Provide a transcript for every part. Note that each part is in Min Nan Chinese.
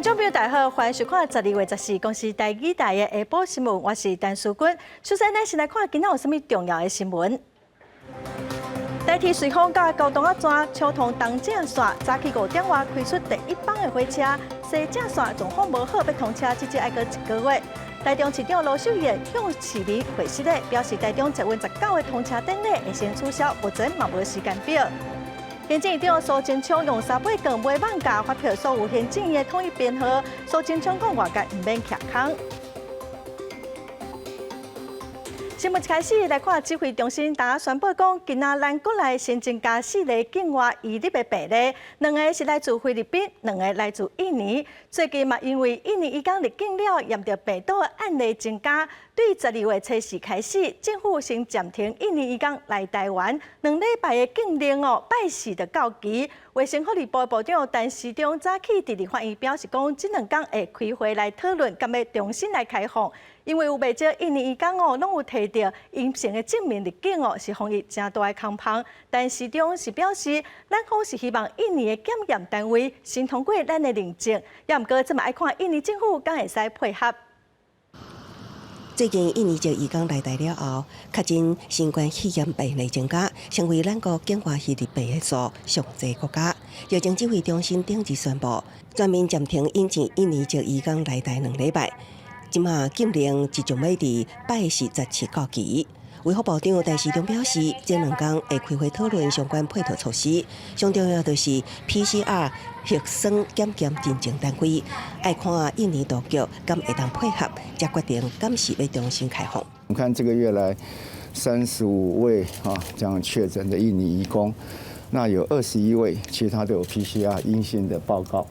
眾朋友大家好，歡迎收看12月14公視台語台的下晡新聞，我是陳淑君。首先呢，先來看今仔有啥物重要的新聞。台鐵瑞芳佮高雄仔線搶通東正線，早起5點外開出第一班的火車，西正線狀況無好，欲通車至少愛閣一個月。台中市長盧秀燕向市民回信咧，表示台中捷運19的通車典禮會先取消，目前嘛無時間表。行政院長蘇貞昌用三八槓買艋舺發票所有行政院的統一編號，蘇貞昌講外界毋免徛空。新聞一開始來看指揮中心，今仔宣布講，今仔咱國內新增加四例境外移入的病例，兩个是來自菲律賓，兩个來自印尼。最近嘛，因為印尼移工入境了，驗著病毒的案例增加，對12月初四開始，政府先暫停印尼移工來台灣2禮拜的禁令哦，拜四就到期。衛生福利部部長陳時中早起佇立法院表示講，這兩工會開會來討論，敢欲重新來開放。因為有袂少印尼移工哦，攏有提著陰性的證明入境哦，是予伊誠大的空縫。陳時中是表示，咱方是希望印尼的檢驗單位先通過咱的認證，也毋過這嘛愛看印尼政府敢會使配合。最近印尼籍移工來台了後，確診新冠肺炎病例增加，成為咱國境外移入病例數上濟國家。疫情指揮中心頂日宣布，全面暫停引進印尼籍移工來台2禮拜。這馬禁令即將欲佇拜四17到期。衛福部長陳時中表示，這兩工會開會討論相關配套措施，上重要就是 PCR 核酸檢驗認證單位，愛看印尼當局敢會當配合，才決定敢是欲重新開放。我們看這個月來35位啊，這樣確診的印尼移工，那有21位，其實他都有 PCR 陰性的報告。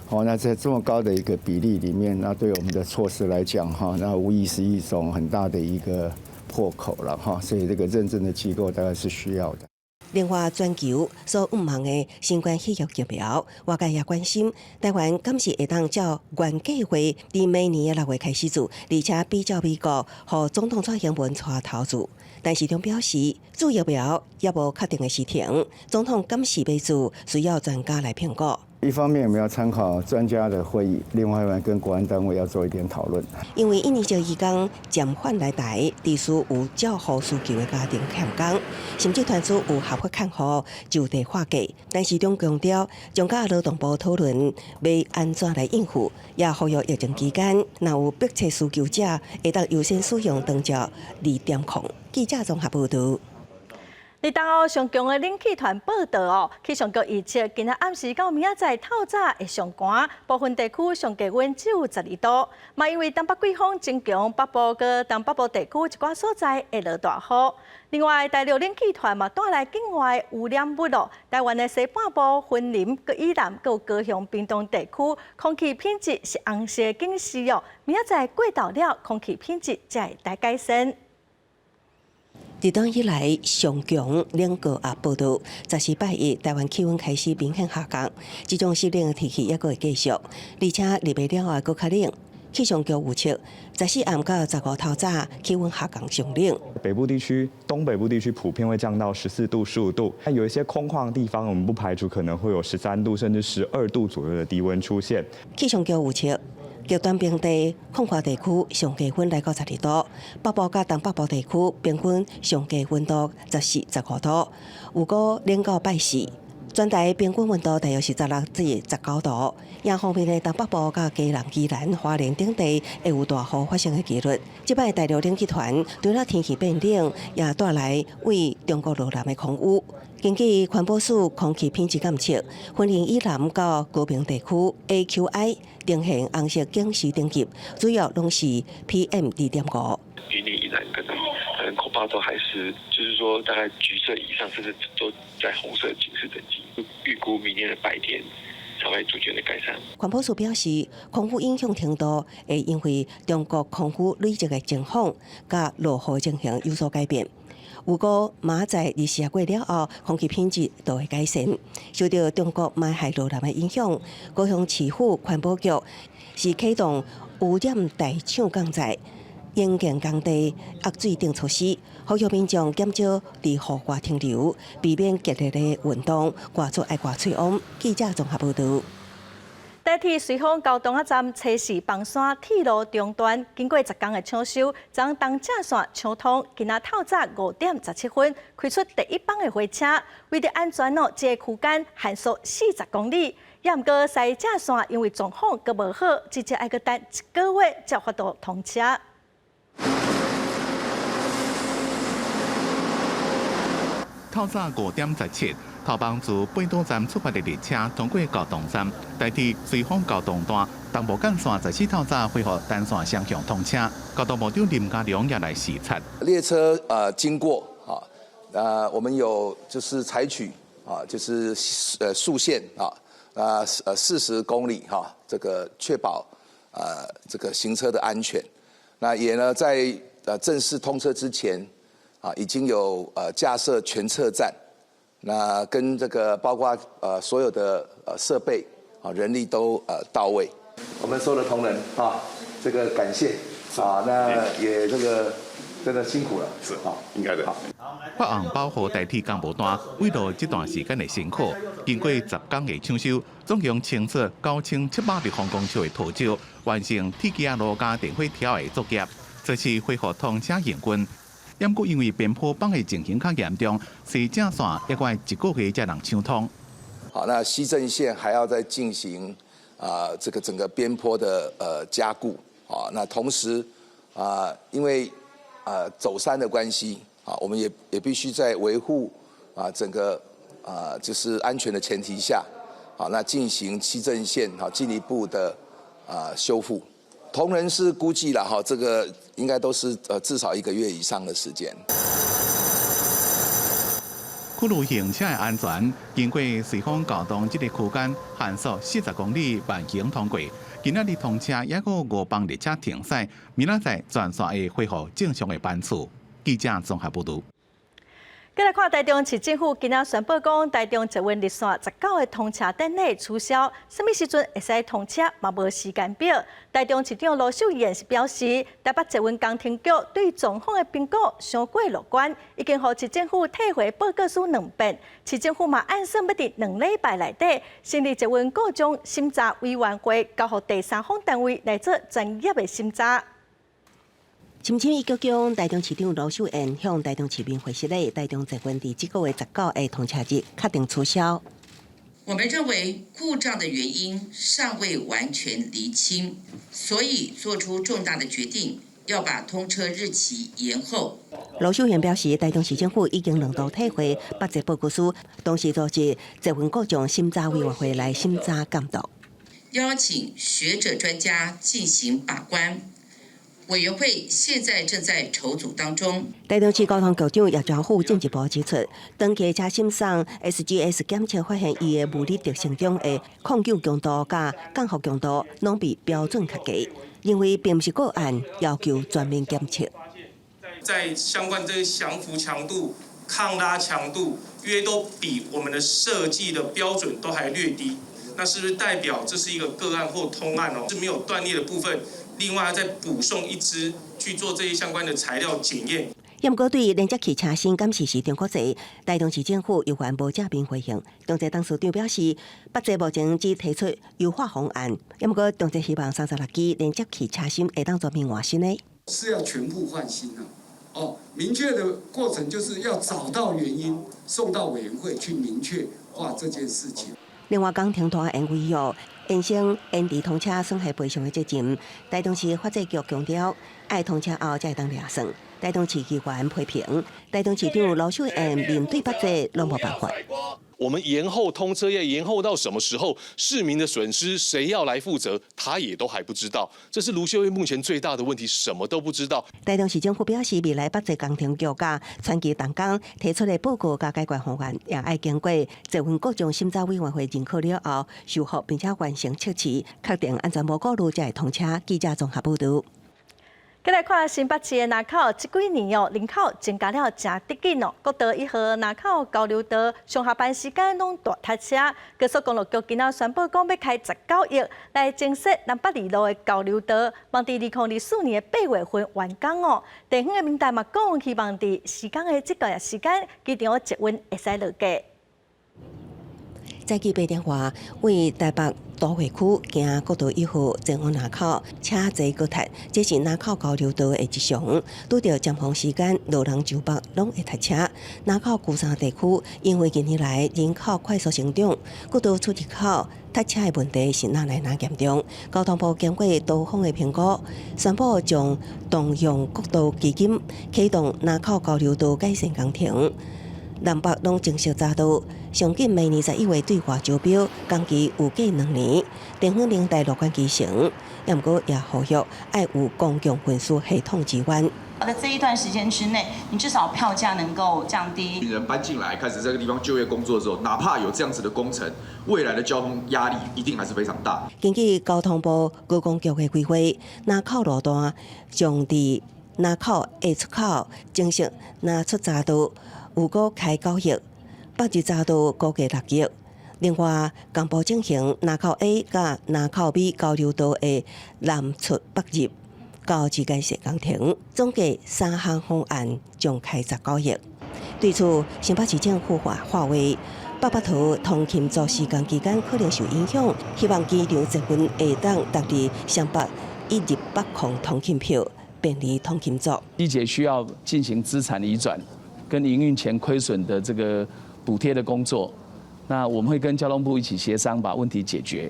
好，那在這麼高的一個比例裡面，那對我們的措施來講，哈，那無疑是一種很大的一個破口了，哈。所以這個認證的機構大概是需要的。另外，全球所五項的新冠肺炎疫苗，外界也關心台灣敢是會當照原計劃，佇明年的6月開始注，而且比照美國，予總統蔡英文帶頭注。陳時中表示，注疫苗猶無確定的時程，總統敢是欲注，需要專家來評估。一方面我們要參考專家的會議，另外一方面跟國安單位要做一點討論。因為印尼籍移工暫緩來台，致使有照護需求的家庭欠工，甚至傳出有合法看護就地劃給。陳時中強調，將佮勞動部討論欲按怎來應付，也呼籲疫情期間，若有迫切需求者，會當優先使用長照2.0。記者綜合報導。佇東歐上強的冷氣團報道哦，氣象局預測今仔暗時到明仔載透早會上寒，部分地區上低溫只有12度。嘛，因為東北季風增強，北部佮東北部地區一寡所在會落大雨。另外，大陸冷氣團嘛帶來境外污染物咯，台灣的西半部、雲林、佮宜蘭、佮高雄、屏東地區空氣品質是紅色警示哦。明仔載過晝了，空氣品質才會大改善。立冬以來上強冷高壓報道，14拜一台灣氣溫開始明顯下降，這種濕冷的天氣猶閣會繼續，而且入夜了後閣較冷。氣象局預測，14暗到15透早氣溫下降上冷。北部地區、東北部地區普遍會降到14度、15度，但有一些空曠的地方，我們不排除可能會有13度甚至12度左右的低溫出現。氣象局預測，極端平地、空曠地區上低溫來到12度，北部佮東北部地區平均上低溫度14、15度。如果冷到拜四，全台平均溫度大約是16至19度。也方面的東北部佮基隆、宜蘭、花蓮等地會有大雨發生的幾率。這擺大陸冷氣團除了天氣變冷，也帶來對中國落南的空污。根據環保署空氣品質監測，雲林以南到高屏地區 AQI 呈現紅色警示等級，主要攏是 PM 2.5。雲林以南可能恐怕都還是，就是說大概橘色以上，甚至都在紅色警示等級。預估明天的白天才會逐漸的改善。環保署表示，空污影響程度會因為中國空污累積的情況，佮落雨情形有所改變。如果明仔載24過了後，空氣品質就會改善。受到中國霾害落南的影響，高雄市府環保局是啟動污染大廠降載、嚴禁工地壓水等措施，呼籲民眾減少佇戶外停留，避免激烈的運動，外出愛掛喙罨。記者綜合報導。台台鐵瑞芳高洞仔站初四枋山鐵路中斷，經過10工的搶修，昨東正線搶通，今仔透早5點17分開出第一班的火車。為著安全哦，這个區間限速40公里。也毋過西正線因為狀況閣無好，至少愛閣等一個月才有法度通車。透早5點17，頭班自八堵站出發的列車通過高洞站，台鐵瑞芳高洞段東部幹線14透早恢復單線雙向通車。交通部長林佳龍也來視察。列車經過啊，我們有就是採取啊，就是速限啊，40公里哈，這個確保這個行車的安全。那也呢在正式通車之前，啊，已經有架設全測站，那跟這個包括所有的設備啊人力都到位。我們所有的同仁啊，這個感謝啊，那也這個真的辛苦了，是啊，應該的。北岸保護台鐵工務單，為了這段時間的辛苦，經過10工的搶修，總共清出9700立方公尺的土石，完成鐵枝仔路佮電火條的作業，這次恢復通車營運。毋過因為邊坡崩的情形較嚴重，西正線猶閣愛一個月才能搶通。好，那西正線還要再進行啊，這個整個邊坡的加固啊，那同時啊，因為啊走山的關係啊，我們也必須在維護啊整個啊就是安全的前提下，好，那進行西正線哈進一步的啊修復。同仁是估計了哈，這個應該都是至少一個月以上的時間。考慮行車的安全，經過瑞芳高洞這個區間限速40公里慢行通過。今仔日通車，猶閣五班列車停駛，明仔載全線會恢復正常的班次。記者綜合報導。閣來看台中市政府今仔宣布講，台中捷運綠線19的通車典禮取消，啥物時陣會使通車嘛無時間表。台中市長盧秀燕是表示，台北捷運工程局對狀況的評估傷過樂觀，已經予市政府退回報告書兩遍。市政府嘛按算欲佇2禮拜內底成立捷運故障審查委員會，交予第三方單位來做專業的審查。深深一鞠躬，台中市長盧秀燕向台中市民回釋咧，台中捷運佇這個月十九的通車日確定取消。我們認為故障的原因尚未完全釐清，所以做出重大的決定，要把通車日期延後。盧秀燕表示，台中市政府已經兩度退回北捷報告書，同時組織捷運故障審查委員會來審查監督，邀請學者專家進行把關。委員會現在正在籌組當中。台中市交通局長葉昭富進一步指出，長期車身送 SGS 檢測發現，伊的物理特性中的抗久強度佮降伏強度攏比標準較低，認為並毋是個案，要求全面檢測。在相關這些降伏強度、抗拉強度，約都比我們的設計的標準都還略低。那是不是代表這是一個個案或通案哦？是沒有斷裂的部分。另外再補送一支去做這些相關的材料檢驗。毋過對連接器車身敢是是中國製，台中市政府猶原無正面回應。中捷董事長表示，北捷目前只提出優化方案，毋過中捷希望36支連接器車身會當全面換新的。是要全部換新啊！哦，明確的過程就是要找到原因，送到委員會去明確化這件事情。另外，工程拖延違約，延伸延遲通車損害賠償的責任，台中市發展局強調，愛通車後才會當量算。台中市議員批評，台中市長盧秀燕面對北捷攏無辦法。我們延後通車要延後到什麼時候？市民的損失誰要來負責？他也都還不知道。這是盧秀燕目前最大的問題，什麼都不知道。台中市政府表示，未來北捷工程局佮傳奇動工提出的報告佮解決方案，也愛經過捷運故障審查委員會認可了後，修復並且完成測試，確定安全無顧慮才會通車。記者綜合報導。閣來看新北市的林口，這幾年哦，人口增加了誠得緊哦。國道1號林口交流道上下班時間攏大塞車。高速公路局今仔宣布講，欲開19億來增設南北二路的交流道，望佇2024年8月份完工哦。地方的民代嘛講，希望佇時間的這個時間，機場捷運會使落架。早起八點外，為台北都會區經國道一號前往林口，車濟閣塞，這是林口交流道的日常。拄著尖峰時間，羅東洲北攏會塞車。林口龜山地區因為近年來人口快速成長，國道出入口塞車的問題是愈來愈嚴重。交通部經過多方的評估，宣布將動用國道基金啟動林口交流道改善工程。南北攏增設匝道，上緊明年11月對外招標，工期預計2年。電風零大樂觀其成，也毋過也呼籲愛有公共運輸系統支援。在這一段時間之內，你至少票價能夠降低。人搬進來，開始在這個地方就業工作之後，哪怕有這樣子的工程，未來的交通壓力一定還是非常大。根據交通部觀光局的規劃，林口路段將佇林口下出口增設林出匝道，預估開9億，北入匝道估計6億。另外，同步進行林口 A 佮林口 B 交流道的南出北入交之間設工程，總計三項方案將開19億。對此，新北市政府發話，北北桃通勤族時間期間可能受影響，希望機場捷運會當搭佇雙北一入北控通勤票，便利通勤族。機捷需要進行資產移轉跟營運前虧損的這個補貼的工作，那我們會跟交通部一起協商，把問題解決。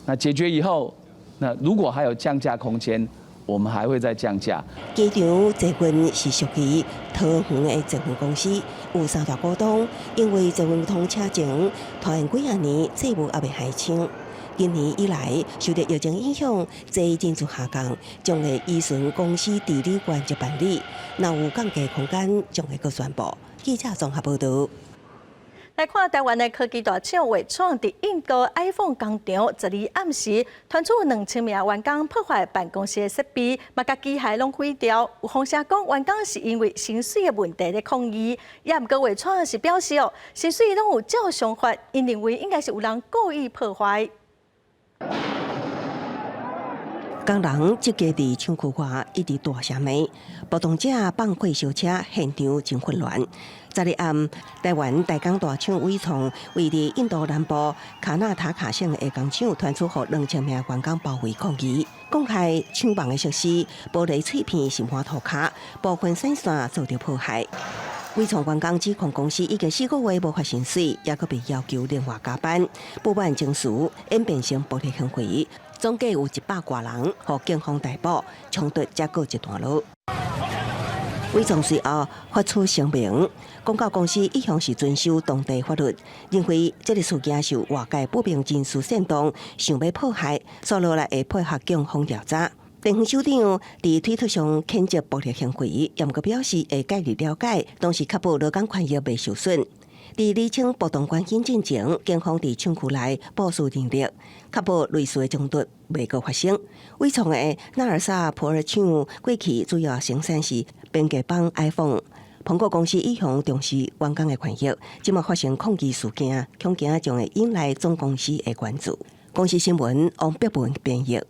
那解決以後，那如果還有降價空間，我們還會再降價。機場捷運是屬於桃園的捷運公司，有三大股東，因為捷運通車前拖延幾仔年，債務猶未還清。今年以來受著疫情影響，坐人數下降，將會依循公司治理原則辦理。若有降價空間，將會閣宣布。記者綜合報導。來看台灣的科技大廠緯創佇印度 iPhone 工廠，12暗時傳出2000名員工破壞辦公室的設備，嘛共機械攏毀掉。有風聲講員工是因為薪水的問題咧抗議，也毋過緯創是表示哦，薪水攏有照常發，𪜶認為應該是有人故意破壞。工人集結佇廠區外，一直大聲罵，暴動者放火燒車，現場真混亂。12暗，台灣代工大廠緯創位佇印度南部卡納塔卡省的工廠，傳出予2000名員工包圍抗議，講開廠房的設施、玻璃碎片是滿塗跤，部分產線遭著破壞。緯創員工指控公司已經4個月無發薪水，也閣被要求另外加班，不滿情緒演變成暴力行為，總計有100外人予警方逮捕，衝突才告一段落。緯創隨後發出聲明，廣告公司一向是遵守當地法律，認為這个事件是外界不明人士煽動，想欲破壞，煞落來會配合警方調查。電方首長佇推特上譴責暴力行為，也毋過表示會介入了解，同時確保勞工權益袂受損。佇釐清暴動關係進前，警方佇廠區內部署人力，確保類似的衝突袂閣發生。緯創的納爾薩普爾廠過去主要生產是筆記本 iPhone。蘋果公司一向重視員工的權益，這馬發生抗議事件，恐驚將會引來總公司的關注。公視新聞王碧文編譯。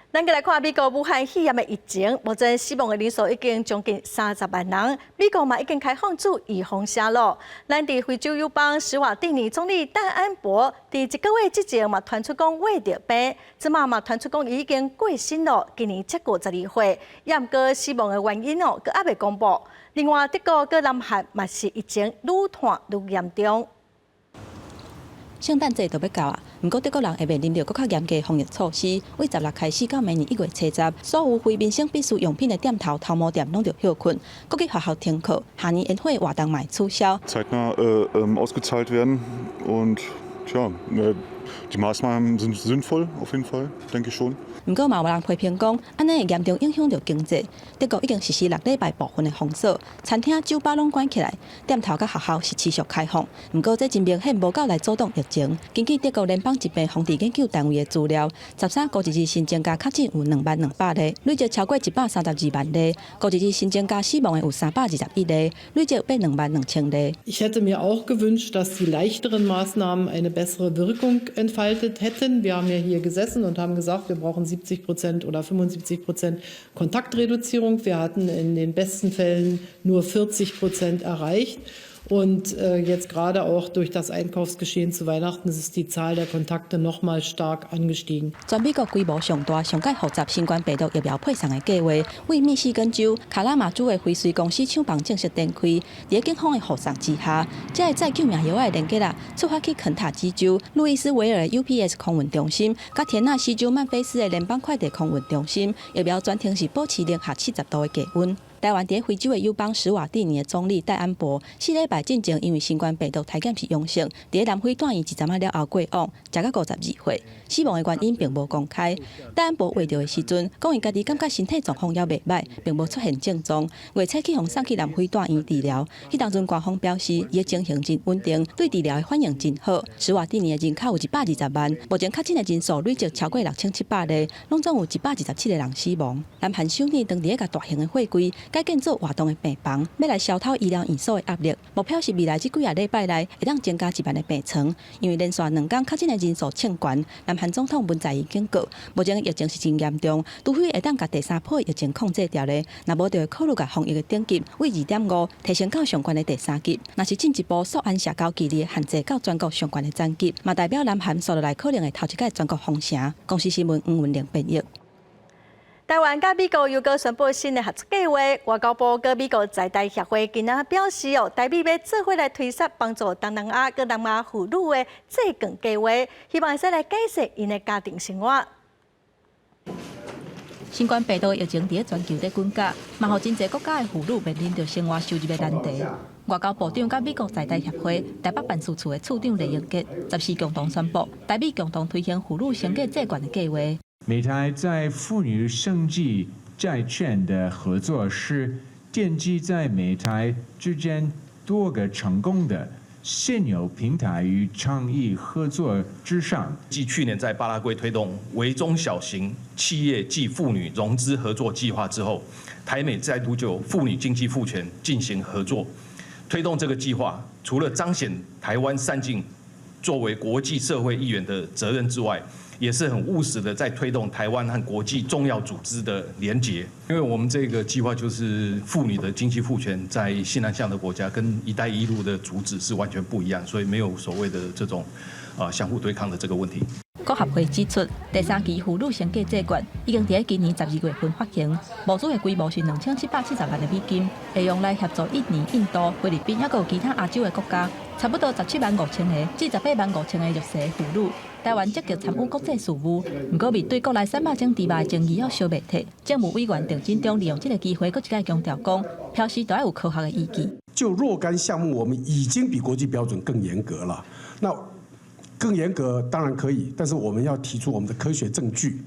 咱閣來看美國武漢肺炎的疫情，目前死亡的人數已經將近30萬人。美國嘛已經開放注預防射囉。咱佇非洲友邦史瓦蒂尼總理戴安博，佇一個月之前嘛傳出講患著病，這馬嘛傳出講伊已經過身囉，今年才52歲。也毋過死亡的原因哦，閣猶未公布。另外，德國佮南韓嘛是疫情愈拖愈嚴重。聖誕節就欲到啊，毋過德國人會面臨著閣較嚴格防疫措施。對16開始到明年1月70，所有非民生必需用品的店頭、頭毛店攏著歇睏，國際學校停課，跨年煙火活動嘛取消。 Zeitnah ausgezahlt werden und tja, die Maßnahmen sind sinnvoll auf jeden Fall, denke ich schon. 毋過嘛有人批評講，按呢會嚴重影響著經濟。德國已經實施6禮拜部分的封鎖，餐廳、酒吧攏關起來，店頭佮學校是持續開放。毋過這真明顯無夠來阻擋疫情。根據德國聯邦疾病防治研究單位的資料，13、五二日新增加確診有20,200例，累計超過132萬例。五二日新增加死亡的有321例，累計八22,000例。 Ich hätte mir auch gewünscht, dass die leichteren Maßnahmen eine bessere Wirkung entfaltet hätten. Wir haben ja hier gesessen und haben gesagt, wir brauchen 70% oder 75% Kontaktreduzierung. Wir hatten in den besten Fällen nur 40% erreicht. Und jetzt gerade auch durch das Einkaufsgeschehen zu Weihnachten ist die Zahl der Kontakte noch mal stark angestiegen. 全美國規模上大、上蓋複雜新冠病毒疫苗配送的計劃，位密西根州卡拉馬祖的輝瑞公司廠房正式展開。佇警方的護送之下，這个載救命藥的連結啊，出發去肯塔基州路易斯維爾的 UPS 空運中心，佮田納西州曼菲斯的聯邦快遞空運中心，疫苗全程是保持零下70度的低溫。台灣佇非洲的友邦史瓦蒂尼的總理戴安博，4禮拜進前因為新冠病毒篩檢是陽性，佇南非住院一陣仔了後過往，食到52歲，死亡的原因並無公開。戴安博穢著的時陣，講伊家己感覺身體狀況猶袂䆀，並無出現症狀，月初去予送去南非住院治療。彼當陣官方表示，伊的情形真穩定，對治療的反應真好。史瓦蒂尼的人口有120萬，目前確診的人數累積超過6700例，攏總有127個人死亡。南韓首爾當地一個大型的貨櫃改建做活動的病房，欲來消透醫療院所的壓力。目標是未來這幾仔禮拜內會當增加1萬个病床。因為連續2工確診的人數衝懸，南韓總統文在寅警告，目前的疫情是真嚴重，除非會當共第三波疫情控制牢咧，若無就會考慮共防疫的等級為2.5提升到上懸的第三級。若是進一步縮按社交距離的限制到全國上懸的層級，嘛代表南韓紲落來可能會頭一擺全國封城。公視新聞黃文玲編譯。台灣佮美國又閣宣布新的合作計劃，外交部佮美國在台協會今仔表示哦，台美欲做伙來推捒幫助東南亞佮南亞婦女的債券計劃，希望會使來改善𪜶的家庭生活。新冠病毒疫情佇全球咧滾絞，嘛予真濟國家的婦女面臨著生活收入的難題。外交部長佮美國在台協會台北辦事處的處長黎英傑14共同宣布，台美共同推行婦女生計債券的計劃。美台在婦女生計債券的合作是奠基在美台之間多個成功的現有平台與倡議合作之上。繼去年在巴拉圭推動微中小型企業暨婦女融資合作計劃之後，台美再度就婦女經濟賦權進行合作，推動這個計劃，除了彰顯台灣善盡作為國際社會一員的責任之外，也是很務實的，在推動台灣和國際重要組織的連結。因為我們這個計劃就是婦女的經濟賦權，在新南向的國家跟“一帶一路”的主旨是完全不一樣，所以沒有所謂的這種相互對抗的這個問題。國合會指出，第三期婦女生計債券已經佇今年12月份發行，募資的規模是2770萬的美金，會用來協助印尼、印度、菲律賓，抑閣有其他亞洲的國家，差不多17萬5千個至18萬5千個弱勢婦女。台灣積極參與國際事務，毋過面對國內300種豬肉的爭議猶燒袂退，政務委員鄭進中利用這個機會，閣一擺強調講，標示都愛有科學的依據。就若干項目，我們已經比國際標準更嚴格了。那更嚴格當然可以，但是我們要提出我們的科學證據。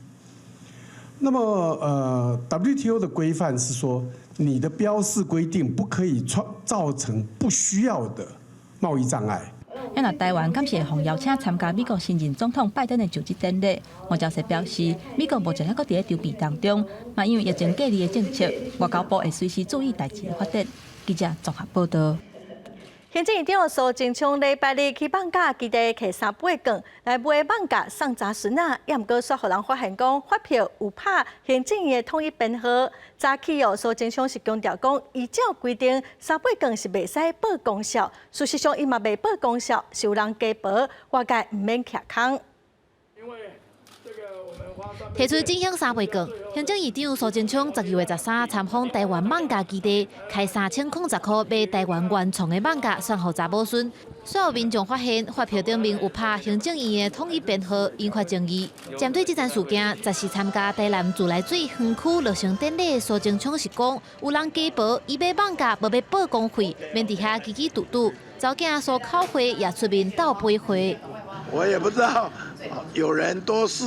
那麼，WTO 的規範是說，你的標示規定不可以創造成不需要的貿易障礙。那台灣敢是會予邀請參加美國新任總統拜登的就職典禮？黃教授表示，美國目前還閣佇咧籌備當中，嘛因為疫情隔離的政策，外交部會隨時注意代誌的發展。記者綜合報道。行政院長蘇貞昌禮拜日去艋舺基地摕三八券來買艋舺送查孫仔，也毋過煞予人發現講發票有拍行政院的統一編號。早起哦，蘇貞昌是強調講，依照規定，三八券是袂使報公數，事實上伊嘛袂報公數，是有人加報，外界毋免徛空。提出振興三倍券，行政院長蘇貞昌12月13參訪台灣艋舺基地，開3010塊買台灣原創的艋舺送予查某孫。煞予民眾發現發票頂面有拍行政院的統一編號，引發爭議。針對這樁事件，14參加台南自來水園區落成典禮的蘇貞昌是講，有人加報，伊買艋舺無欲報公費，免佇遐嘰嘰嘟嘟。查某囝蘇巧慧也出面鬥陪貨。我也不知道有人多事。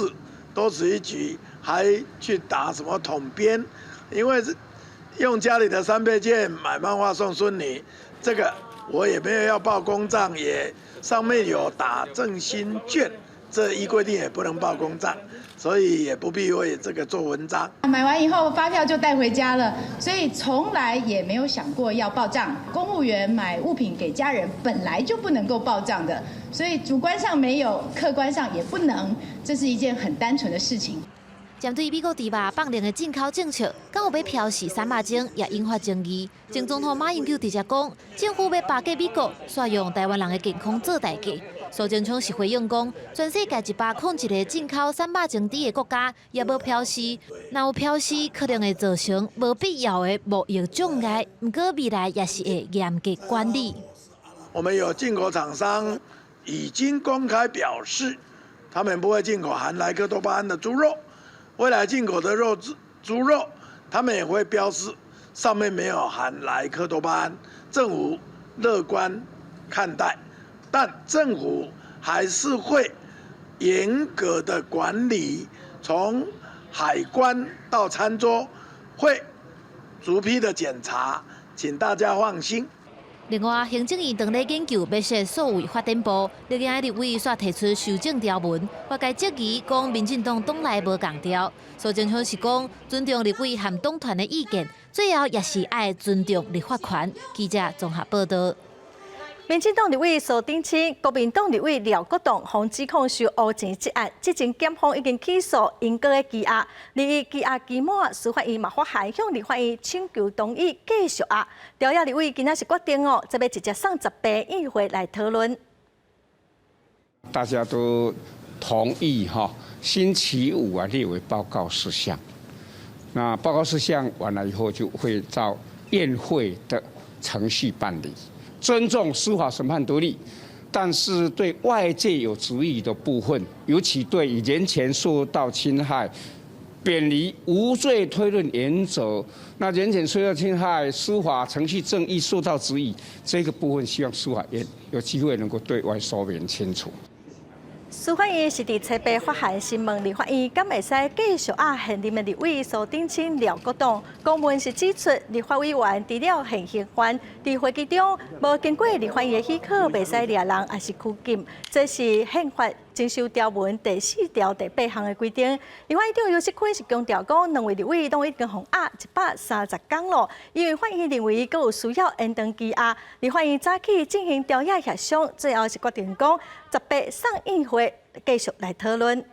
多此一舉，還去打什麼統編？因為是用家裡的三倍券買漫畫送孫女，這個我也沒有要報公賬，也上面有打振興券，這依規定也不能報公賬，所以也不必為這個做文章。買完以後發票就帶回家了，所以從來也沒有想過要報賬。公務員買物品給家人本來就不能夠報賬的。所以主觀上沒有，客觀上也不能，這是一件很單純的事情。針對美國豬肉放任的進口政策，敢有欲標示散肉精，也引發爭議。前總統馬英九直接講，政府欲巴結美國，煞用台灣人的健康做代價。蘇貞昌是回應講，全世界101個進口散肉精豬的國家也無標示，若有標示，可能會造成無必要的貿易障礙。毋過未來也是會嚴格管理。我們有進口廠商已經公開表示，他們不會進口含萊克多巴胺的豬肉。未來進口的肉豬肉，他們也會標示上面沒有含萊克多巴胺。政府樂觀看待，但政府還是會嚴格的管理，從海關到餐桌會逐批的檢查，請大家放心。另外，行政院當咧研究欲設數位發展部，綠營立委煞提出修正條文，外界質疑講民進黨黨內無仝調。蘇貞昌是講尊重立委和黨團的意見，最後也是愛尊重立法權。記者綜合報道。民進黨立委蘇震清、國民黨立委廖國棟，予指控收烏錢一案，這陣檢方已經起訴𪜶閣咧羈押。而羈押期滿，司法院嘛發函向立法院請求同意繼續押。朝野立委今仔是決定哦，這欲直接送18院會來討論。大家都同意哈，星期五啊列為報告事項。那報告事項完了以後，就會照院會的程序辦理。尊重司法審判獨立，但是對外界有質疑的部分，尤其對人權受到侵害、偏離無罪推論原則，那人權受到侵害、司法程序正義受到質疑，這個部分希望司法院有機會能夠對外說明清楚。司法院是佇初八發函詢問立法院，敢會使繼續押現任的立委蘇震清、廖國棟。公文是指出，立法委員除了現行犯，佇會期中無經過立法院的許可，袂使掠人抑是拘禁，這是憲法增修條文第4條第8項的規定。立法院長游錫堃是強調講，兩位立委攏已經予押130工咯，因為法院認為閣有需要延長羈押，立法院早起進行朝野協商，最後是決定講18送院會繼續來討論。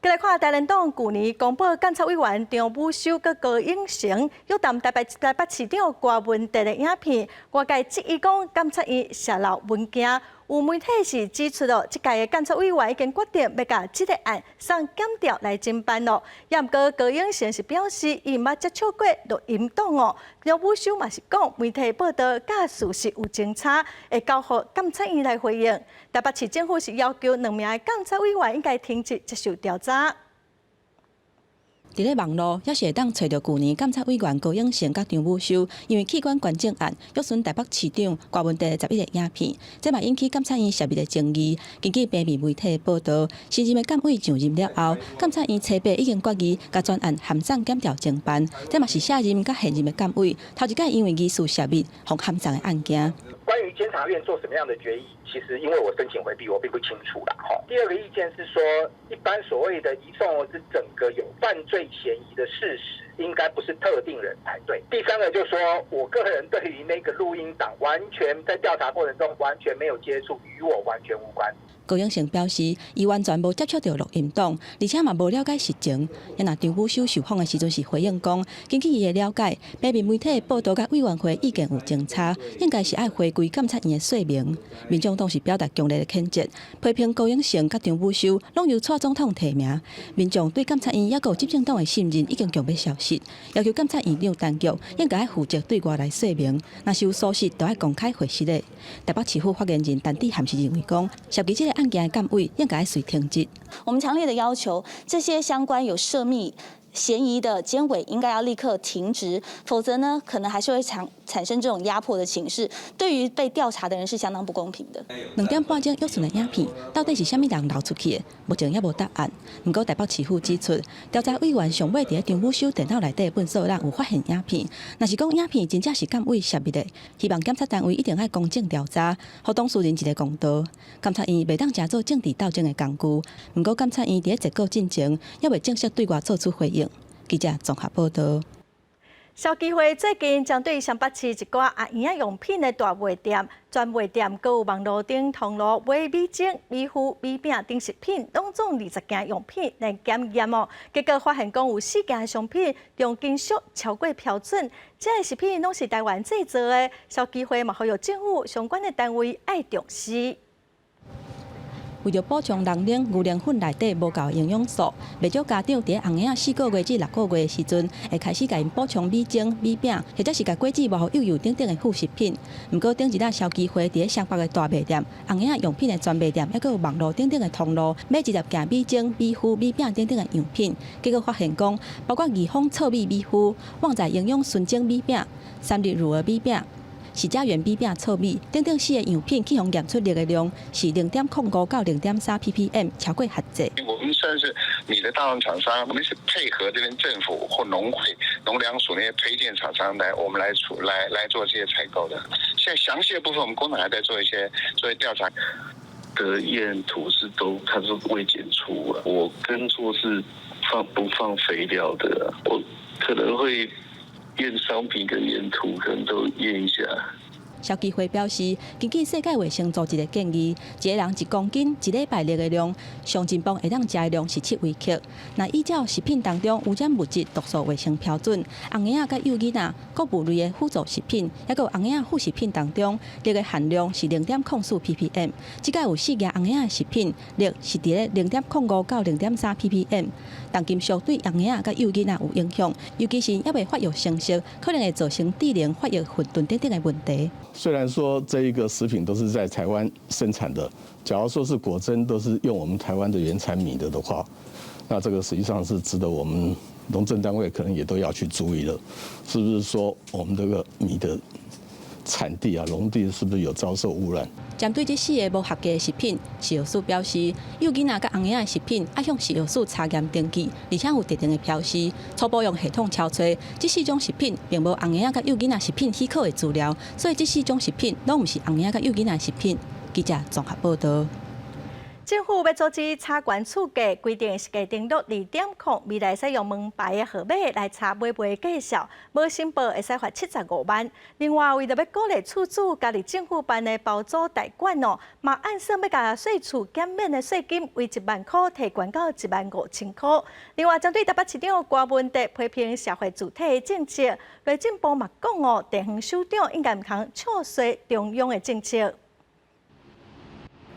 閣來看，台聯黨舊年公布監察委員張武修佮高永成約談台北市長郭文哲的影片，外界質疑講監察院洩漏文件。有媒體是指出咯，這屆的監察委員已經決定欲共這个案送檢調來偵辦咯。也毋過高永成是表示，伊毋捌接觸過錄音檔哦。張武修嘛是講，媒體報道佮事實有爭差，會交予監察院來回應。台北市政府是要求兩名的監察委員應該停職接受調查。佇咧網路，猶是會當揣著舊年監察委員高永成佮張武修，因為器官捐贈案約詢台北市長郭文哲11個影片，這嘛引起監察院洩密的爭議。根據平面媒體的報道，新任的監委上任了後，監察院初八已經決議共全案函送檢調偵辦，這嘛是卸任佮現任的監委頭一擺因為疑似洩密予函送的案件。關於監察院做什麼樣的決議，其實因為我申請迴避，我並不清楚啦。哈，第二個意見是說，一般所謂的移送是整個有犯罪嫌疑的事實，應該不是特定人才對。第三個就是說，我個人對於那個錄音檔，完全在調查過程中完全沒有接觸，與我完全無關。高永成表示，伊完全無接觸著錄音檔，而且嘛無了解實情。啊若張武修受訪的時陣是回應講，根據伊的了解，平面媒體的報道佮委員會意見有爭差，應該是愛回歸監察院的說明。民眾黨是表達強烈的譴責，批評高永成佮張武修攏由蔡總統提名，民眾對監察院猶閣有執政黨的信任已經強欲消失，要求監察院長陳菊應該愛負責對外來說明，若是有疏失，就愛公開回實的。台北市府發言人陳智菡是認為講，涉及這个案件的監委應該愛隨停職。我們強烈的要求，這些相關有涉密嫌疑的監委應該要立刻停職，否則呢，可能還是會產生這種壓迫的情勢，對於被調查的人是相當不公平的。2點半鐘約詢的影片，到底是啥物人流出去的？目前猶無答案。毋過台北市府指出，調查委員上尾佇咧張武修電腦內底糞埽籠有發現影片，若是講影片真正是監委洩密的，希望檢察單位一定愛公正調查，予當事人一个公道。監察院袂當成做政治鬥爭的工具。毋過監察院佇咧結果進前，猶未正式對外做出回應。記者綜合報道。消基會最近針對雙北市一寡阿嬰仔用品的大賣店、專賣店，閣有網路頂通路買米精、米糊、米餅等食品，攏總20件用品來檢驗哦。結果發現講有四件商品重金屬超過標準，這个食品攏是台灣製造的。消基會嘛呼籲政府相關的單位愛重視。為著補充人奶、牛奶粉內底無夠營養素，袂少家長佇咧嬰仔4個月至6個月的時陣，會開始共𪜶補充米精、米餅，或者是共果子磨予幼幼等等的副食品。毋過頂一禮消基會佇咧雙北的大賣店、嬰仔用品的專賣店，抑閣有網路等等的通路，買20件米精、米糊、米餅等等的樣品，結果發現講，包括義豐糙米米糊、旺仔營養純精米餅、三日乳兒米餅、喜家園米餅糙米等等四个樣品，去予驗出鈉的量是0.05到0.3 ppm，超過限制。我們算是米的大宗廠商，我們是配合這邊政府或農會、農糧署那些推薦廠商來，我們來出來來做這些採購的。現在詳細的部分，我們工廠還在做一些調查。的驗土是都，它是未檢出啊。我耕作是放不放肥料的，我可能會驗商品跟驗土，可能都驗一下。消基會表示，根據世界衛生組織的建議，一個人1公斤一禮拜鈉的量，上進步會當食的量是7微克。若依照食品當中污染物質毒素衛生標準，嬰仔佮幼囡仔穀物類的輔助食品，抑閣有嬰仔副食品當中，鈉的含量是0.04 ppm。這擺有四件嬰仔食品，鈉是佇咧0.05到0.3 ppm。重金屬對嬰仔佮幼囡仔有影響，尤其是猶未發育成熟，可能會造成智能發育混沌等等的問題。雖然說這一個食品都是在台灣生產的，假如說是果真都是用我們台灣的原產米的的話，那這個實際上是值得我們農政單位可能也都要去注意了，是不是說我們這個米的產地啊，農地是不是有遭受污染？針對這四个無合格的食品，食藥署表示，幼囡仔佮嬰仔的食品愛向食藥署查驗登記，而且有特定的標示，初步用系統搜查，這四種食品並無嬰仔佮幼囡仔食品許可的資料，所以這四種食品攏毋是嬰仔佮幼囡仔食品。記者綜合報道。政府欲阻止炒懸厝價，規定實價登錄2.0，未來使用門牌的號碼來查買賣價數，無申報會使罰75萬。另外，為著欲鼓勵厝主加入政府辦的包租代管哦，嘛按算欲共稅厝減免的稅金，為1萬箍提懸到1萬5千箍。另外，針對台北市長柯文哲批評社會住宅的政策，內政部嘛講哦，地方首長應該毋通唱衰中央的政策。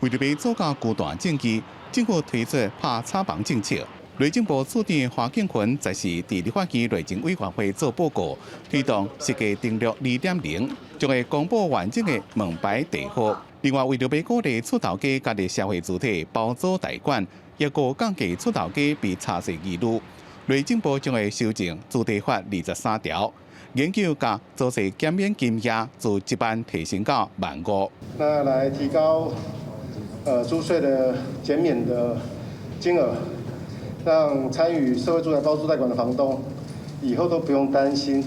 為著欲阻嚇高大政治，政府推出拍炒房政策。內政部次長華敬群就是佇立法院內政委員會做報告，推動實價登錄2.0，將會公布完整的門牌地號。另外，為著欲鼓勵厝頭家加入社會住宅包租代管，抑閣降低厝頭家被查稅疑慮，內政部將會修正住宅法23條。研究共租稅減免金額自1萬提升到1萬5。那來提高租稅的減免的金額，讓參與社會住宅包租代管的房東以後都不用擔心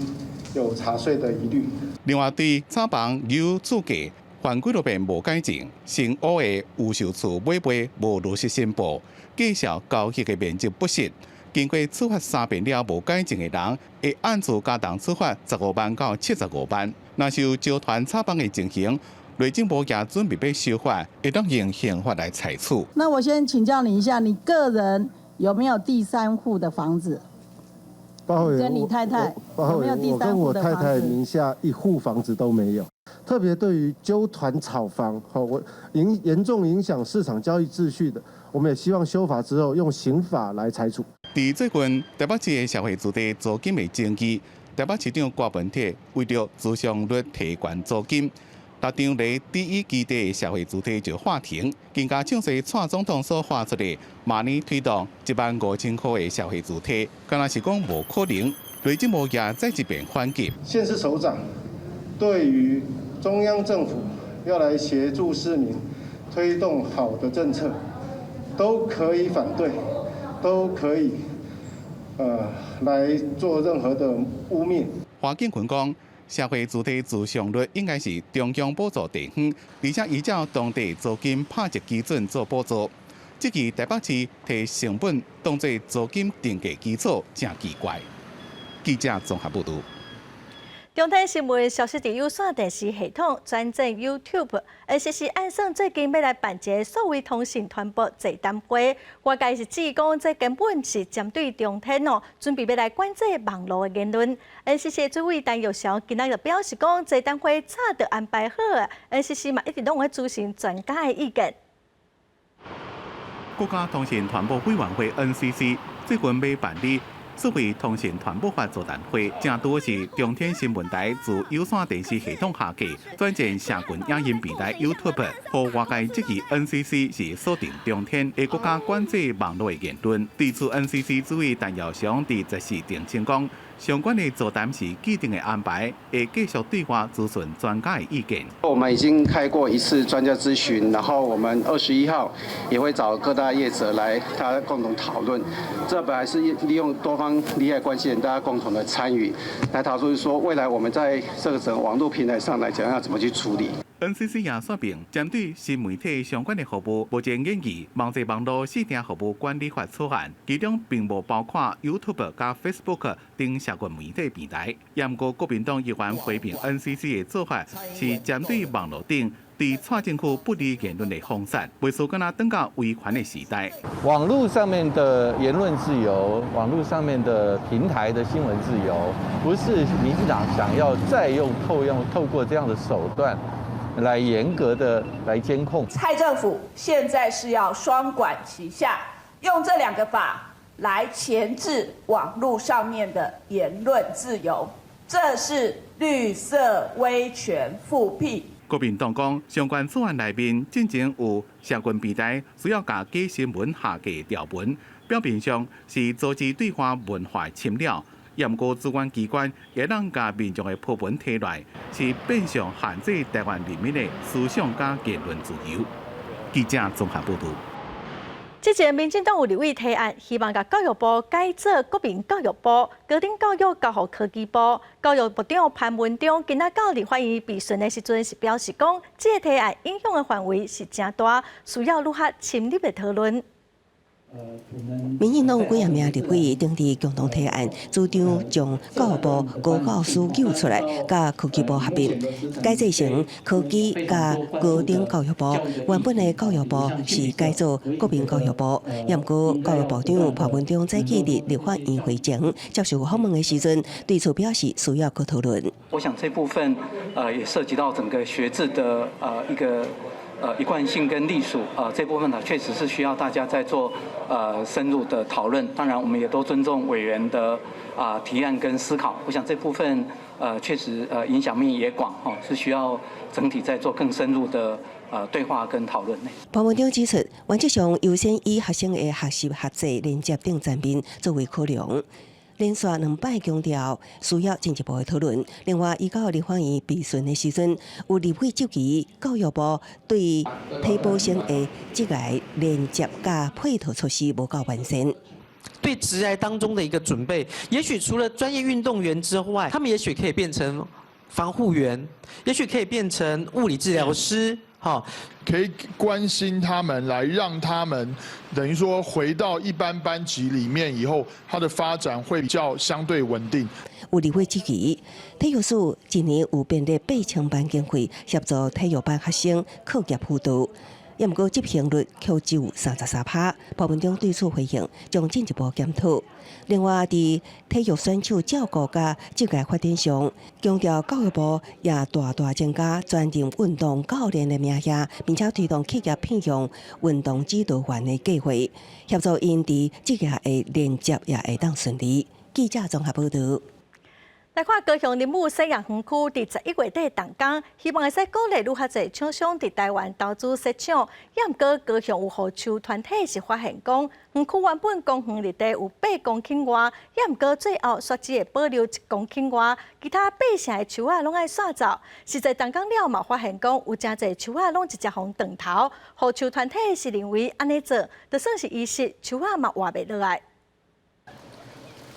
有查稅的疑慮。另外，對炒房有厝價犯幾落遍無改進，新屋的預售厝買賣無如實申報，價數交易的面積不實，經過處罰三遍了無改進的人，會按厝加重處罰15萬到75萬。若是有集團炒房的情形，內政部也準備欲修法，會當用刑法來裁處。那我先請教你一下，你個人有沒有第三戶的房子？跟你太太有沒有第三我跟我太太名下一戶房子都沒有。特別對於揪團炒房，我嚴重影響市場交易秩序的，我們也希望修法之後用刑法來裁處。佇最近台北市的社會住宅租金的爭議，台北市長柯文哲為著諮商率提懸租金，六張犁第一基地的社會住宅就喊停，更加唱衰蔡總統所發出的明年推動1萬5千箍的社會住宅，敢若是講無可能。內政部也再一遍反擊。縣市首長對於中央政府要來協助市民推動好的政策，都可以反對，都可以來做任何的污衊。華敬群講，社會住宅諮商率應該是中央補助地方，而且依照當地租金拍折基準做補助。這期台北市提成本當作租金定價基礎，誠奇怪。記者綜合報導。中天新聞消失佇有線電視系統轉戰 YouTube，NCC 按算最近欲來辦一个數位通訊傳播座談會，外界是指講這根本是針對中天哦，準備欲來管制網路的言論。NCC 主委陳玉祥今仔日就表示講，座談會早就安排好啊，NCC 嘛一直攏會諮詢專家的意見。國家通訊傳播委員會 NCC 最近欲辦理數位通訊傳播法座談會，正拄是中天新聞台自有線電視系統下架，轉戰社群影音平台 YouTube，予外界質疑 NCC 是鎖定中天，會閣較管制網路的言論。對此，NCC 主委陳耀祥佇14澄清講，相關的座談是既定的安排，會繼續對話諮詢專家的意見。我們已經開過一次專家諮詢，然後我們21號也會找各大業者來，大家共同討論。這本來是利用多方利害關係人，大家共同的參與，來討論說未來我們在這個整個網絡平台上來講要怎麼去處理。 NCC 也說明，針對新媒體相關的服務，目前研議網際網路視聽服務管理法草案，其中並無包括 YouTube 佮 Facebook 等社群媒體平台。毋過國民黨議員批評 NCC 的做法是針對網路頂對蔡政府不利言論的封殺，袂輸敢若轉到威權的時代。網路上面的言論自由，網路上面的平台的新聞自由，不是民進黨想要再用透用透過這樣的手段來嚴格的來監控。蔡政府現在是要雙管齊下，用這兩個法來鉗制網路上面的言論自由，這是綠色威權復辟。國民黨講，相關草案內面進前有社群平台需要共假新聞下架條文，表面上是阻止對華文化侵擾。毋過主管機關會當共民眾的批文提來，是變相限制台灣人民的思想佮言論自由。記者綜合報導。之前民進黨有立委提案，希望共教育部改做國民教育部，高等教育交予科技部。教育部長潘文忠今仔到立法院備詢的時陣，是表示講，這个提案影響的範圍是誠大，需要愈較深入的討論。民進黨幾仔名立委頂佇共同提案，主張將教育部高教司救出來，佮科技部合併，改制成科技佮高等教育部。原本的教育部是改做國民教育部，毋過教育部長潘文忠早起佇立法院會前接受訪問的時陣，對此表示需要閣討論。我想這部分也涉及到整個學制的一個一貫性跟隸屬啊，這部分呢，確實是需要大家再做深入的討論。當然，我們也都尊重委員的啊提案跟思考。我想這部分確實影響面也廣，哦，是需要整體再做更深入的對話跟討論。潘文忠指出，原則上優先以學生的學習、學制、連接等層面作為考量。連續兩擺強調需要進一步的討論。另外，伊到立法院備詢的時陣，有立委質疑教育部對體保生的職涯連接佮配套措施無夠完善。對職涯當中的一個準備，也許除了專業運動員之外，他們也許可以變成防護員，也許可以變成物理治療師。哈，可以關心他們，來讓他們等於說回到一般班級裡面以後，他的發展會比較相對穩定。有立委質疑，體育署一年有編列8000萬經費協助體育班學生課業輔導，毋過執行率卻只有33%。潘文忠對此回應，將進一步檢討。另外，佇體育選手照顧佮職涯發展上，強調教育部也大大增加專任運動教練的名額，並且推動企業聘用運動指導員的計劃，協助𪜶佇職業的連接也會當順利。記者綜合報導。來看高雄林武蒔葉園區佇11月底動工，希望會使鼓勵愈較濟廠商佇台灣投資設廠。也毋過高雄有護樹團體是發現講，園區原本公園綠地有8公頃外，也毋過最後煞只會保留1公頃外，其他八成的樹仔攏愛徙走。實際動工了嘛，發現講有誠濟樹仔攏直接予斷頭。護樹團體是認為按呢做，就算是遺失，樹仔嘛活袂落來。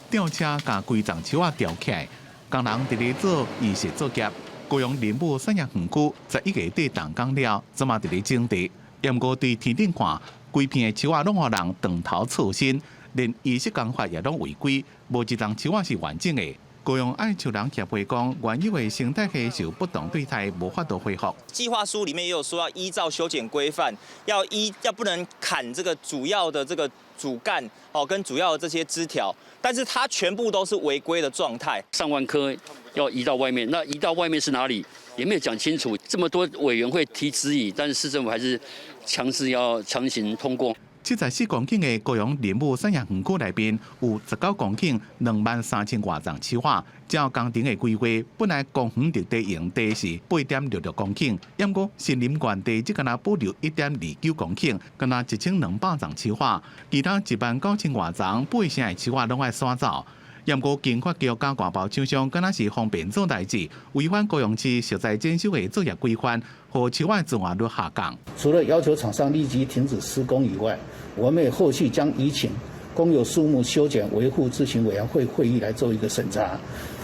吊車共規叢樹仔吊起來。工人佇咧做移植作業，高雄林武產業園區11月底動工了，這馬佇咧整地。毋過對天頂看，規片的樹仔攏予人斷頭錯身，連移植工法也攏違規，無一叢樹仔是完整的。高雄愛樹人協會講，原有的生態系受不當對待，無法度恢復。計劃書裡面也有說要依照修剪規範，要不能砍這個主要的這個主幹哦，跟主要的這些枝條，但是它全部都是違規的狀態。上萬棵要移到外面，那移到外面是哪裡？也沒有講清楚。這麼多委員會提質疑，但是市政府還是強制要強行通過。 74公頃的高雄林務產業園區內面有19公頃23,000外叢樹仔，照工程的規劃，本來公園綠地用地是8.66公頃，毋過森林原地只敢若保留1.29公頃，敢若1200叢樹仔，其他1.9萬外叢8成的樹仔攏愛徙走。毋過經發局佮外包廠商，敢若是方便做代誌，違反高雄市石材檢修的作業規範，予樹仔自燃率下降。除了要求廠商立即停止施工以外，我們也後續將移請公有樹木修剪維護諮詢委員會會議來做一個審查。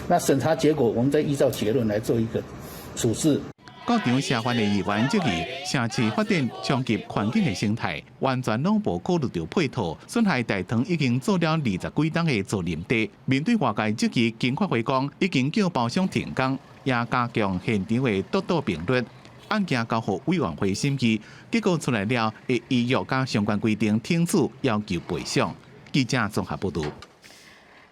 那審查結果，我們再依照結論來做一個處置。高場社會的議員質疑，城市發展衝擊環境的生態，完全攏無考慮著配套，損害大唐已經做了20幾冬的造林地。面對外界質疑，經發會講已經叫包商停工，也加強現場的督導頻率。案件交予委員會審議，結果出來了，會依約佮相關規定停止要求賠償。記者綜合報導。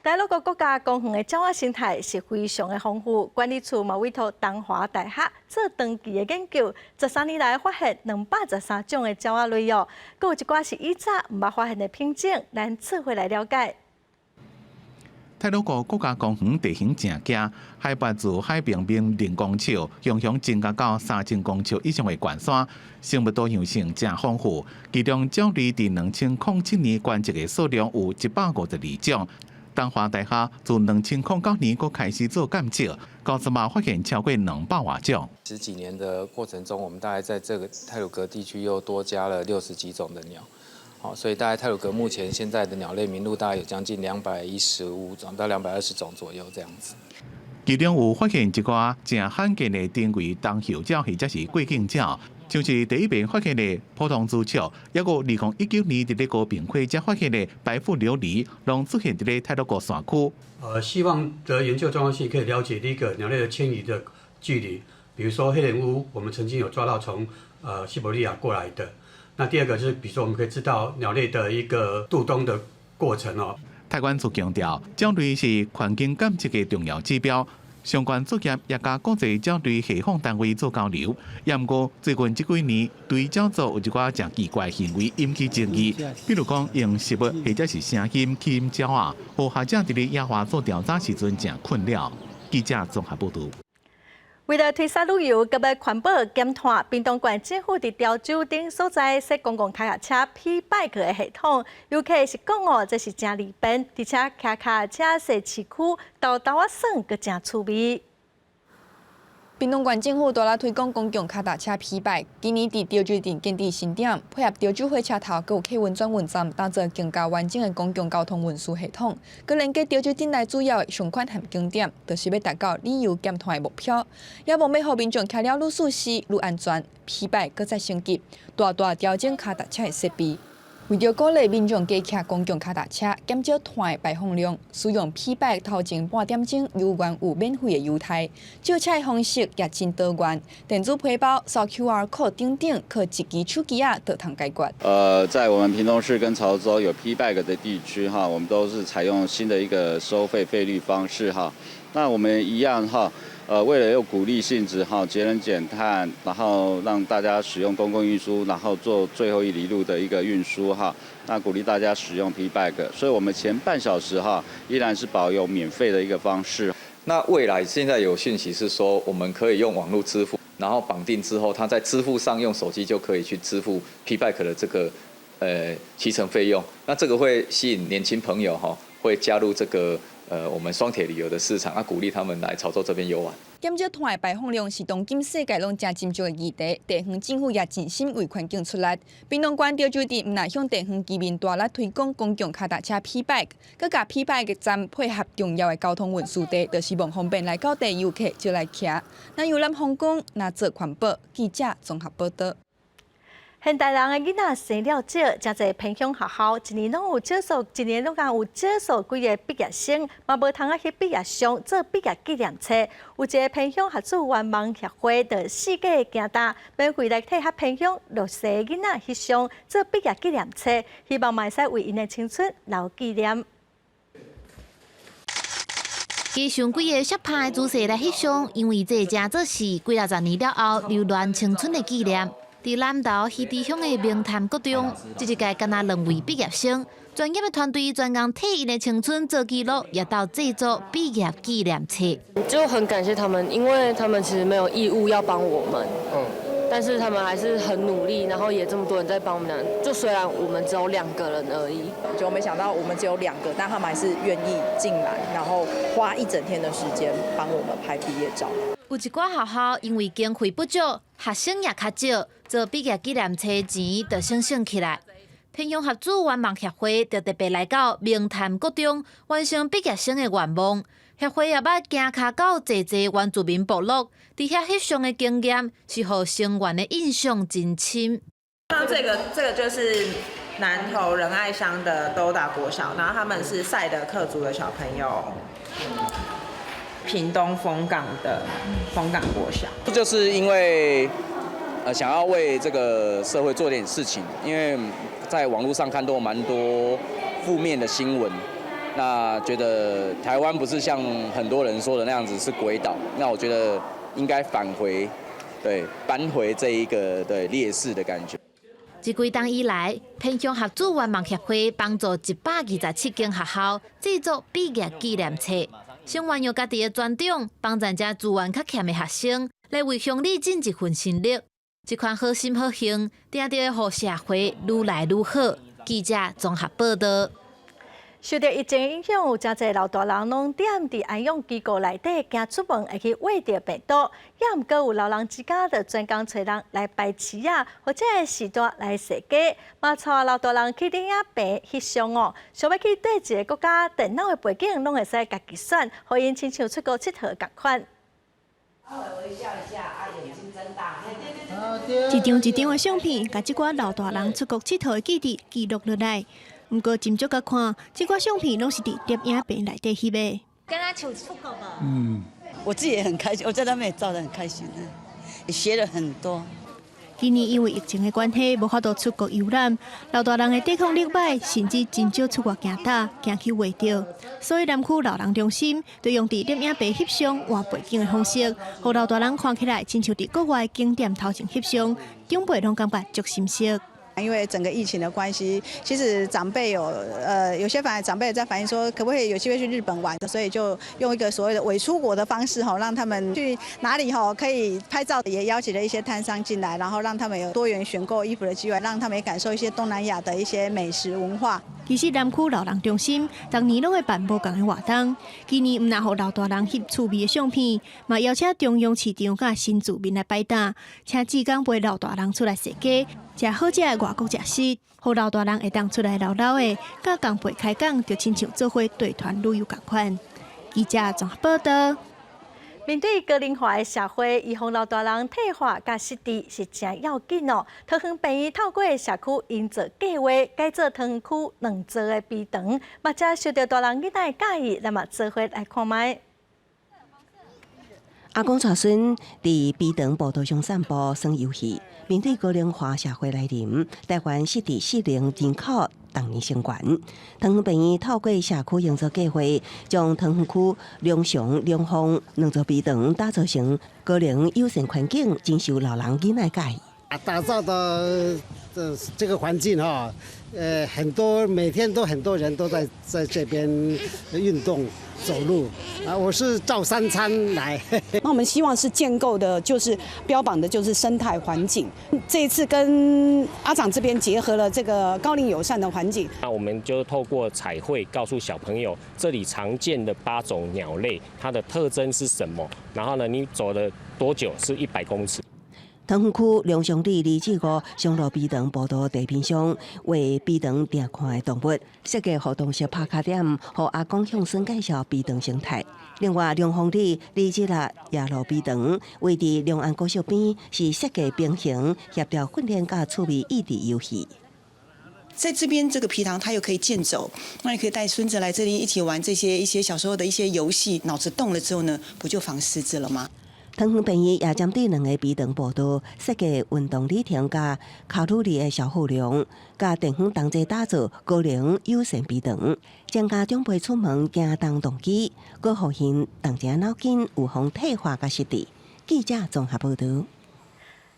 太魯閣國家公園的鳥仔生態是非常的豐富，管理處嘛委託東華大學做長期的研究，13年來發現213種的鳥仔類哦，閣有一寡是以前毋捌發現的品種，咱做伙來了解。太魯閣國家公園地形誠驚，海拔自海平面0公尺，雄雄增加到3000公尺以上的懸山，生物多樣性誠豐富。其中鳥類佇2007年觀測的數量有152種。東華大學自2009年閣開始做監測，到這馬發現超過200外種。十幾年的過程中，我們大概在這個太魯閣地區又多加了60幾種的鳥。好，所以大概太魯閣目前現在的鳥類名錄大概有將近215種到220種左右這樣子。其中有發現一寡誠罕見的珍貴冬候鳥或者是過境鳥，像是第一遍發現的普通朱雀，抑閣2019年佇咧高屏溪才發現的白腹琉璃，攏出現佇咧太魯閣山區。希望的研究重要性可以了解第一個鳥類的遷移的距離，比如說黑臉烏，我們曾經有抓到從西伯利亞過來的。那第二個就是，比如說我們可以知道鳥類的一個渡冬的過程哦。太管處強調，鳥類是環境監測的重要指標，相關作業也佮國際鳥類系統單位做交流。也毋過最近這幾年，對鳥族有一寡誠奇怪行為引起爭議，比如講用食物或者是聲音吸引鳥仔，予學者佇咧野外做調查時陣誠困擾。記者綜合報導。為了推廣旅遊，閣欲環保減碳，屏東縣政府佇潮州等所在設公共腳踏車 P Bike 的系統，遊客是講哦，這是誠利便，而且騎腳車踅市區，沓沓仔耍，閣誠趣味。屏東縣政府大力推廣公共跤踏車 P Bike，今年佇潮州鎮建置新點，配合潮州火車頭，閣有客運轉運站，打造更加完整的公共交通運輸系統。閣連結潮州鎮內主要的商圈和景點，就是欲達到旅遊減碳的目標。也望欲予民眾騎了愈舒適、愈安全。P Bike閣再升級，大大調整跤踏車的設備。為著鼓勵民眾加騎公共跤踏車，減少碳的排放量，使用 P Bike 頭前半點鐘猶原有免費的優待，借車的方式也真多元，電子皮包掃 QR code 等等，靠一支手機仔就通解決。在我們屏東市跟潮州有 P Bike 的地區哈，我們都是採用新的一個收費費率方式哈。那我們一樣哈。為了有鼓勵性質哈，節能減碳，然後讓大家使用公共運輸，然後做最後一里路的一個運輸哈。那鼓勵大家使用 P Bike，所以我們前半小時哈依然是保有免費的一個方式。那未來現在有訊息是說，我們可以用網絡支付，然後綁定之後，他在支付上用手機就可以去支付 P Bike 的這個騎乘費用。那這個會吸引年輕朋友哈，會加入這個。我們雙鐵旅遊的市場，啊，鼓勵他們來潮州這邊遊玩。減少碳的排放量是當今世界攏誠斟酌的議題，地方政府也盡心為環境出力。屏東縣潮州鎮毋但向地方居民大力推廣公共跤踏車 P Bike，閣共 P Bike 站配合重要的交通運輸地，就是望方便來到地遊客就來騎。若遊覽風光，若做環保，記者綜合報導。現代人的囡仔生了少，誠濟偏鄉學校一年攏有少數，一年攏共有少數幾个畢業生，嘛無通啊翕畢業相做畢業紀念冊。有一个偏鄉學子願望協會就四界行踏，免費來替遐偏鄉弱勢囡仔翕相做畢業紀念冊，希望嘛會使為𪜶的青春留紀念。加上幾个攝拍的姿勢來翕相，因為這誠做是幾若十年了後留戀青春的紀念。佇南投魚池鄉的明潭國中，這一屆敢若兩位畢業生，專業的團隊專工替𪜶的青春做記錄，也鬥製作畢業紀念冊。就很感謝他們，因為他們其實沒有義務要幫我們，但是他們還是很努力，然後也這麼多人在幫我們倆。就雖然我們只有兩個人而已，就沒想到我們只有兩個，但他們還是願意進來，然後花一整天的時間幫我們拍畢業照。有一寡學校因為經費不足，學生也較少，做畢業紀念冊錢就省省起來。偏鄉學子願望協會就特別來到明潭國中，完成畢業生的願望。協會也捌行跤到濟濟原住民部落，佇遐翕相的經驗是予成員的印象真深。像這個就是南投仁愛鄉的兜達國小，然後他們是賽德克族的小朋友。屏東楓港的楓港國小，就是因為想要為這個社會做點事情，因為在網絡上看到蠻多負面的新聞，那覺得台灣不是像很多人說的那樣子是鬼島，那我覺得應該返回，對，扳回這一個對劣勢的感覺。這幾冬以來，偏鄉學子願望協會幫助127間學校製作畢業紀念冊。成員用家己的專長，幫助遮資源較欠的學生，來為鄉里盡一份心力。這款好心好行，定定會予社會愈來愈好。記者綜合報道。受著疫情影響，有誠濟老大人攏踮佇安養機構內底，驚出門會去秽著病毒。也毋過有老人之家就專工揣人來排飼仔，或者是豎來踅街，嘛帶老大人去攝影棚翕相哦。想欲去佗一个國家，電腦的背景攏會使家己選，予𪜶親像出國𨑨迌仝款。一張一張的相片，共這寡老大人出國𨑨迌的記憶記錄落來。毋過斟酌共看，這寡相片攏是佇攝影棚內底翕的。敢若像出國無？嗯，我自己也很開心，我在那邊也照得很開心，也學了很多。今年因為疫情的關係，無法度出國遊覽，老大人的抵抗力䆀，甚至真少出外行踏，驚去穢著。所以南區老人中心就用佇攝影棚翕相換背景的方式，予老大人看起來親像佇國外景點頭前翕相，長輩攏感覺足心適。因為整個疫情的關係，其實長輩有些反而長輩在反映說，可不可以有機會去日本玩？所以就用一個所謂的偽出國的方式，吼，讓他們去哪裡吼可以拍照，也邀請了一些攤商進來，然後讓他們有多元選購衣服的機會，讓他們也感受一些東南亞的一些美食文化。其實南區老人中心逐年攏會辦無仝的活動，今年毋但予老大人翕趣味的相片，嘛邀請中央市場佮新住民來擺檔，請志工陪老大人出來踅街，食好食的外國食食，予老大人會當出來嘮嘮的，佮共伴開講，就親像做伙帶團旅遊仝款。記者綜合報道。面對高齡化的社會，預防老大人退化佮失智是誠要緊哦。桃園病院透過社區營造計劃，改造桃園區兩座的埤塘，嘛遮受著大人囡仔的佮意，咱嘛做伙來看覓。阿公帶孫佇埤塘步道上散步、耍遊戲。面對高齡化社會來臨，台灣失智失能人口逐年升懸。桃園病院透過社區營造計劃，將桃園區龍祥、龍鳳兩座埤塘打造成高齡友善環境，真受老人囡仔佮意。打造的這個環境哈，很多每天都很多人都在這邊運動走路啊，我是照三餐來。那我們希望是建構的，就是標榜的，就是生態環境。這一次跟阿長這邊結合了這個高齡友善的環境。那我們就透過彩繪告訴小朋友，這裡常見的8種鳥類，它的特徵是什麼？然後呢，你走了多久？是100公尺。桃園區龍祥里二至五松蘆埤塘步道地面上，畫埤塘定看的動物，設計互動式拍卡點，予阿公向孫介紹埤塘生態。另外，龍鳳里二至六野路埤塘位佇龍安國小邊，是設計平衡協調訓練佮趣味益智遊戲。在這邊這個埤塘，它又可以健走，那你可以帶孫子來這裡一起玩這些一些小時候的一些遊戲，腦子動了之後呢，不就防失智了嗎？桃園病院也針對兩个埤塘步道設計運動里程佮卡路里的消耗量，佮地方同齊打造高齡友善埤塘，增加長輩出門行動動機，閣予𪜶動一下腦筋，預防退化佮失智。記者綜合報導。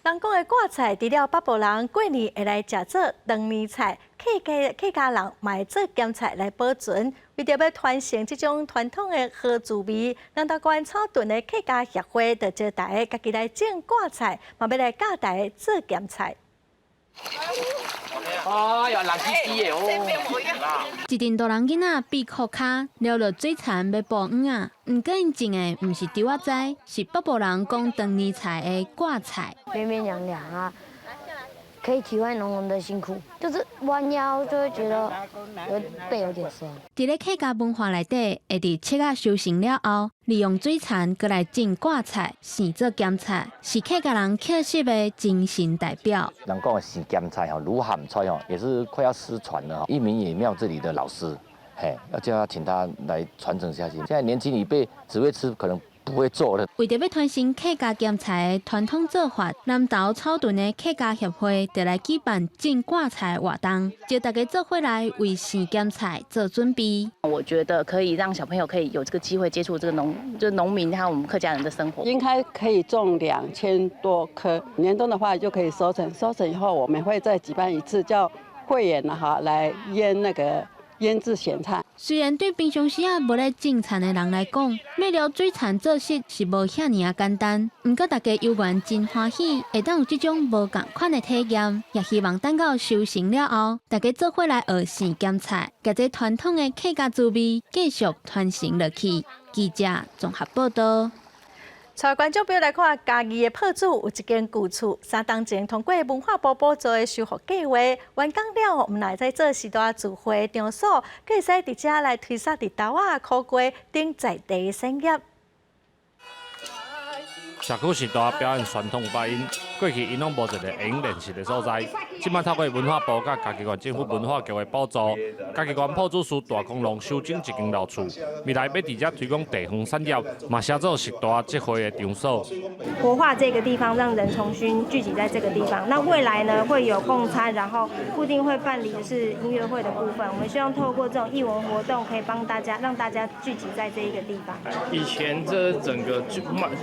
人講的掛菜，除了北部人過年會來食做長年菜，客家人嘛會做鹹菜來保存。為著欲傳承這種傳統的好滋味，南投縣草屯的客家協會就招大家家己來種掛菜，嘛欲來教大家做鹹菜。哎呀，爛吱吱的哦！一陣大人囡仔閉褲跤，撩落水田欲捕魚仔。毋過𪜶種的毋是稻仔栽，是北部人講長年菜的掛菜。邊邊涼涼啊，可以體會農人的辛苦，就是彎腰就會覺得有背有點酸。佇咧客家文化內底，會佇七仔收成了後，利用水田閣來種掛菜，生做鹹菜，是客家人克實的精神代表。人講的生鹹菜吼，滷鹹菜吼，也是快要失傳了。義民野廟這裡的老師，嘿，要叫他請他來傳承下去。現在年輕一輩只會吃，可能不會做了。為著欲傳承客家鹹菜的傳統做法，南投草屯的客家協會就來舉辦種掛菜活動，招大家做伙來為生鹹菜做準備。我覺得可以讓小朋友可以有這個機會接觸這個農，就是農民還有我們客家人的生活。應該可以種2000多棵，年終的話就可以收成。收成以後，我們會再舉辦一次叫會員哈來醃那個醃製鹹菜。雖然對平常時仔無咧種田的人來講，欲撩水田做穡是無遐爾仔簡單。毋過大家猶原真歡喜，會當有這種無仝款的體驗，也希望等到收成了後，大家做伙來學生鹹菜，共這傳統的客家滋味繼續傳承落去。記者綜合報導。帶觀眾朋友來看，嘉義的朴子有一間舊厝，3冬前通過文化部補助的修復計畫完工了，毋但會使做時代聚會場所，閣會使佇遮來推捒綠豆仔、苦瓜等在地的產業。社區時代表演傳統八音，過去𪜶攏無一個會用練習的所在。這擺透過文化部佮嘉義縣政府文化局的補助，嘉義縣朴子市大公路修整一間老厝，未來欲佇遮推廣地方產業，嘛寫做時代集會的場所。活化這個地方，讓人重新聚集在這個地方。那未來呢，會有共餐，然後固定會辦理的是音樂會的部分。我們希望透過這種藝文活動，可以幫大家，讓大家聚集在這一個地方。以前這整個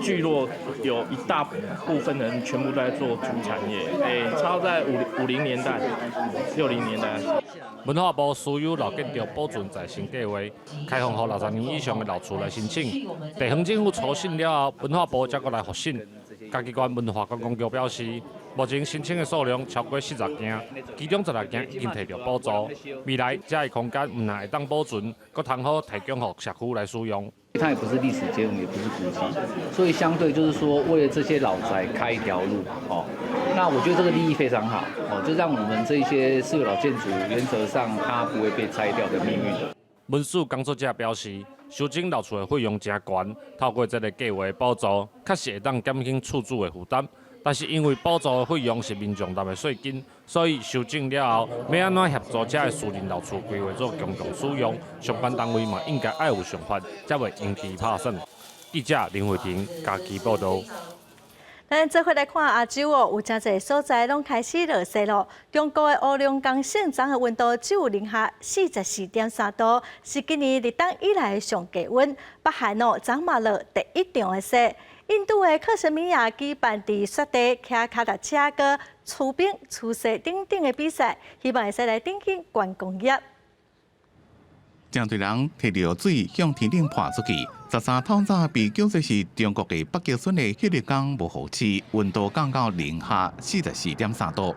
聚落有一大部分人全部都在做竹產業，差不多在50年代、60年代。文化部私有老建築保存再生計劃，開放予60年以上的老厝來申請。地方政府初審了後，文化部才閣來複審。嘉義縣文化觀光局表示，目前申請的數量超過40件，其中16件已經提著補助。未來這个空間毋但會當保存，閣通好提供予社區來使用。它也不是歷史建築，也不是古蹟，所以相對就是說，為了這些老宅開一條路，哦，那我覺得這個立意非常好，哦，就讓我們這些私有老建築原則上它不會被拆掉的命運。文史工作者表示，修整老厝的費用誠懸，透過這个計畫補助，確實會當減輕厝主的負擔。但是因為補助的費用是民眾納的稅金，所以修整了後，欲按怎協助這个私人老厝規劃做公共使用，相關單位嘛應該愛有想法，才袂用豬拍算。記者林慧婷嘉義報導。咱做伙來看亞洲哦，有誠濟所在攏開始落雪囉。中國的烏龍江省昨昏的溫度只有零下44.3度，是今年立冬以來的上低溫。北韓哦，昨嘛落第一場的雪。印度的克什米爾舉辦佇雪地騎跤踏車、閣除冰、除雪等等的比賽，希望會使來振興觀光業。誠濟人提著水向天頂潑出去。13透早被叫做是中國的北極村的黑龍江無雨區，溫度降到零下44.3度。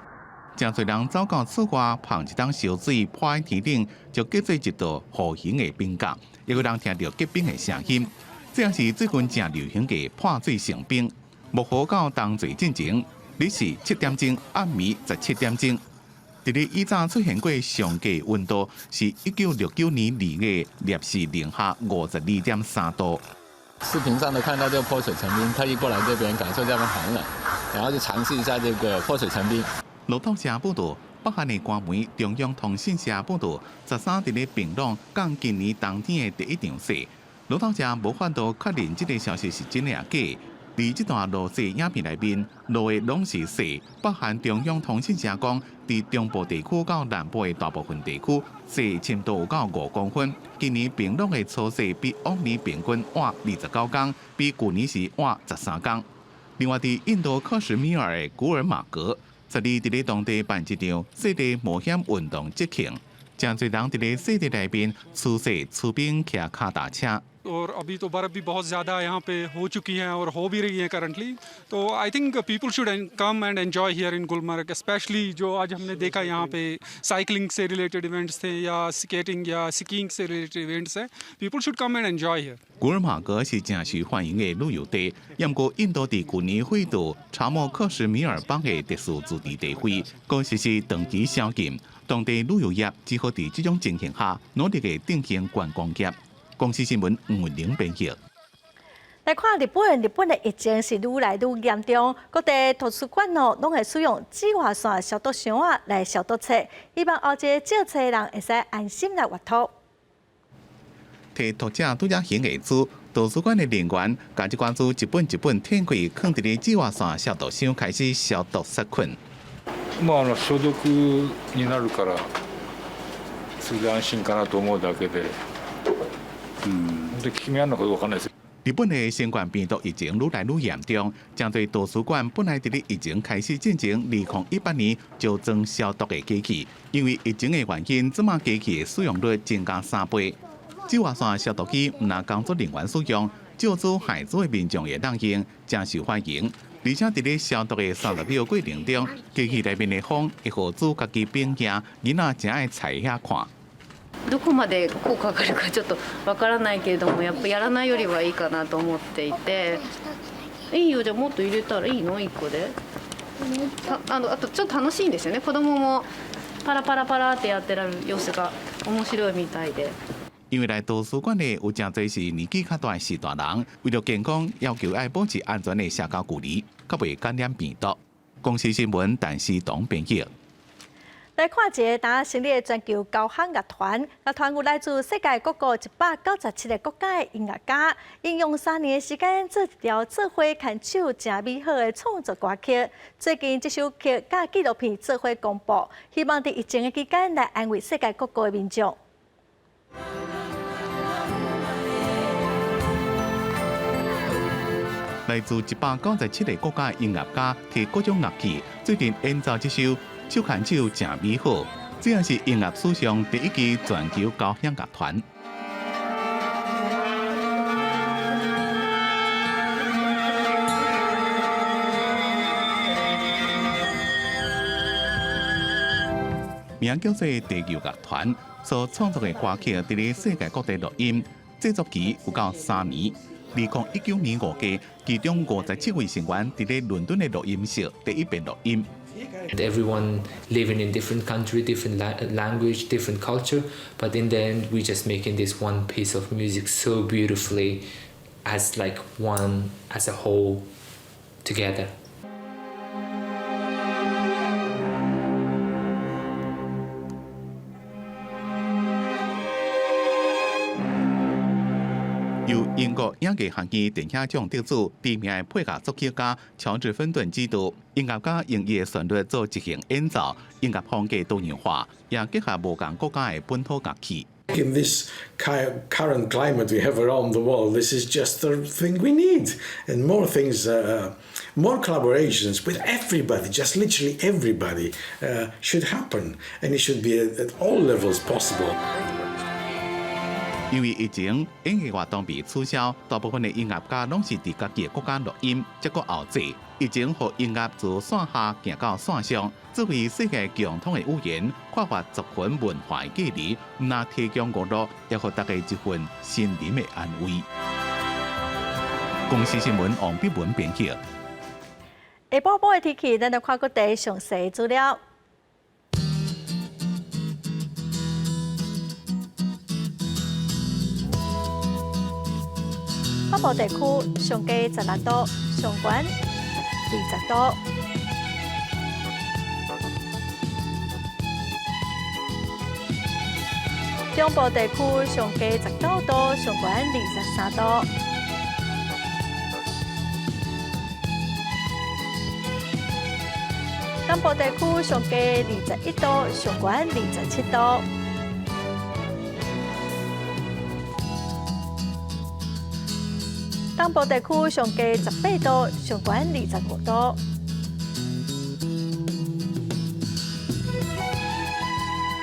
誠濟人走到厝外，捧一桶燒水潑佇天頂，就結做一道弧形的冰架。也有人聽著結冰的聲音。這也是最近誠流行的潑水成冰。漠河到冬水進前，日時7點鐘，暗暝17點鐘。佇咧以早出現過上低溫度，是1969年2月攝氏零下52.3度。視頻上都看到這個潑水成冰，特意過來這邊感受這邊寒冷，然後就嘗試一下這個潑水成冰。路透社報導，北韓的官媒中央通訊社報導，13佇咧平壤降今年冬天的第一場雪。路透社無法度確認這个消息是真抑假。佇這段落雪影片內面，落的攏是雪。北韓中央通訊社講，佇中部地區到南部的大部分地區，雪深度有到5公分。今年平壤的初雪比往年平均晚29天，比舊年時晚13天。另外，佇印度克什米爾的古爾馬格，12佇咧當地辦一場雪地冒險運動節慶，誠濟人佇咧雪地內面吹雪、吹冰、騎跤踏車。 और अभी तो बर्फ़ भी बहुत ज़्यादा यहाँ पे हो चुकी है और हो भी रही है करंटली। तो I think people should come and enjoy here in Gulmarg, specially जो आज हमने देखा यहाँ पे साइकिलिंग से रिलेटेड इवेंट्स थे या स्केटिंग या स्कीइंग से रिलेटेड इवेंट्स हैं। People should come and enjoy here. 古爾馬格是誠受歡迎的旅遊地，毋過印度佇舊年廢除查謨克什米爾邦的特殊自治地位，閣實施長期宵禁，當地旅遊業只好佇這種情形下努力的振興觀光業。公視新聞吳文玲編譯。來看日本，日本的疫情是愈來愈嚴重，各地圖書館哦，攏會使用紫外線消毒箱仔來消毒冊，希望後一个借冊的人會使安心來閱讀。替讀者拄才還的書，圖書館的人員共這寡書一本一本展開，囥佇咧紫外線消毒箱開始消毒殺菌。まあ、消毒になるから、それで安心かなと思うだけで。嗯，で、効き目あるのかどうかわかんないです。日本的新冠病毒疫情愈來愈嚴重，針對圖書館本來佇咧疫情開始進前，2018年就裝消毒的機器，因為疫情的原因，這馬機器的使用率增加3倍。紫外線消毒機毋但工作人員使用，借書還書的民眾會當用，誠受歡迎。而且佇咧消毒的30秒過程中，機器內面的風會予書家己變硬，囡仔誠愛踩遐看。どこまで効果があるかちょっとわからないけれども、やっぱやらないよりはいいかなと思っていて。いいよ、じゃあもっと入れたらいいの？一個で。あとちょっと楽しいんですよね。子供もパラパラパラってやってる様子が面白いみたいで。因為來圖書館的有誠濟是年紀較大的序大人，為著健康，要求愛保持安全的社交距離，較袂感染病毒。公視新聞，陳思彤編譯。來看一个今成立的全球交響樂團，樂團有來自世界各國197个國家的音樂家，𪜶用3年的時間做一條做伙牽手誠美好的創作歌曲。最近這首曲佮紀錄片做伙公布，希望佇疫情的期間來安慰世界各國的民眾。來自197個國家的音樂家，提各種樂器，做陣演奏這首《手牽手誠美好》，這也是音樂史上第一支全球交響樂團。名叫做地球樂團，所創作的歌曲，佇咧世界各地錄音，製作期有夠3年。2019年5月，其中57位成員佇咧倫敦的錄音室第一遍錄音。 Everyone living in different country, different language, different culture, but in the end, we just making this one piece of music so beautifully, as like one, as a whole, together. 由英國演藝學院電影獎得主、知名的配樂作曲家喬治芬頓指導，音樂家用伊的旋律做即興演奏，音樂風格多樣化，也結合無仝國家的本土樂器。 In this current climate we have around the world, this is just the thing we need. And more things, more collaborations with everybody, just literally everybody, should happen. And it should be at all levels possible. 因為疫情，演藝活動被取消，大部分的音樂家攏是佇家己的國家錄音，才閣後製。疫情予音樂自線下行到線上，作為世界共通的語言，跨越族群文化的距離，毋但提供娛樂，也予大家一份心靈的安慰。公視新聞黃碧文編譯。下晡晡的天氣，咱來看各地詳細資料。北部地區上低16度，上懸20度。中部地區上低19度，上懸23度。南部地區上低21度，上懸27度。東部地區上低18度，上懸25度。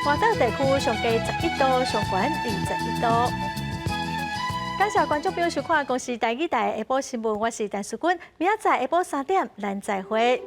外島地區上低11度，上懸21度。感謝觀眾朋友收看《公視台語台》下晡新聞，我是陳淑君，明仔載下晡3點，咱再會。